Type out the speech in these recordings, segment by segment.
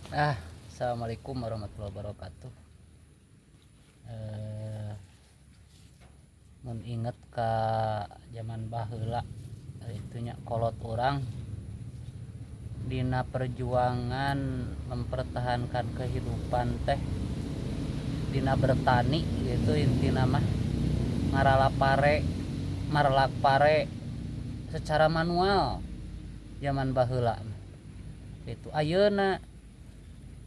Ah, assalamualaikum warahmatullahi wabarakatuh. Eh, mun inget ka zaman baheula itu nya, kolot urang dina perjuangan mempertahankan kehidupan teh dina bertani gitu. Intina mah ngarala pare, marelak pare secara manual zaman baheula mah. Itu ayeuna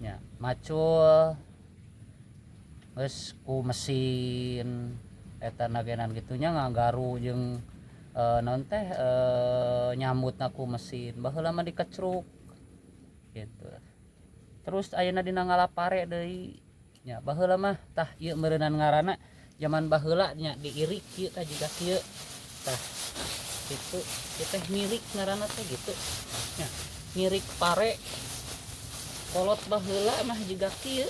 nya macul geus ku mesin eta nagenan kitu nya, ngagaru jeung naon teh, nyambutna ku mesin. Baheula mah dikecruk gitu. Terus ayeuna dina ngala pare deui nya, baheula mah tah ieu meureunan ngaranna zaman baheula nya, diirik kieu tah, jiga kieu tah gitu. Ieu teh ngirik ngaranna teh gitu nya, ngirik pare. Kolot baheula mah jiga kieu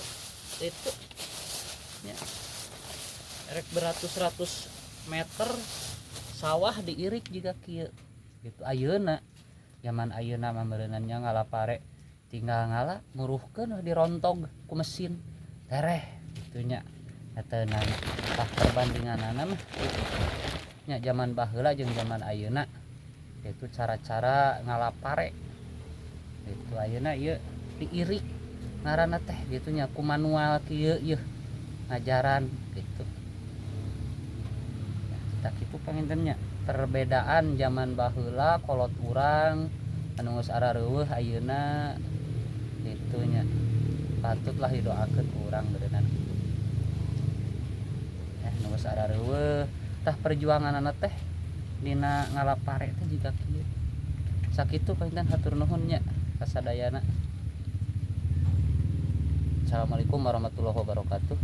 itu nya, rek beratus-ratus meter sawah diirik jiga kieu gitu. Ayeuna zaman ayeuna mah meureunan nya, ngala pare tinggal ngala, muruhkeun, dirontog ku mesin, tereh gitu nya. Eta tah perbandinganana mah gitu nya, zaman baheula jeung zaman ayeuna itu cara-cara ngala pare itu. Ayeuna ieu diirik ngaranna teh gitu nya, ku manual kieu yeuh ngajaran gitu ya. Tah kitu panginten nya, perbedaan zaman baheula kolot urang anu geus arareuweuh ayeuna itu nya. Patutlah didoakeun ku urang beureunan kitu eh nu geus arareuweuh. Tah, perjuanganana teh dina ngala pare teh jiga kieu. Sakitu panginten, hatur nuhun nya kasadayana. Assalamualaikum warahmatullahi wabarakatuh.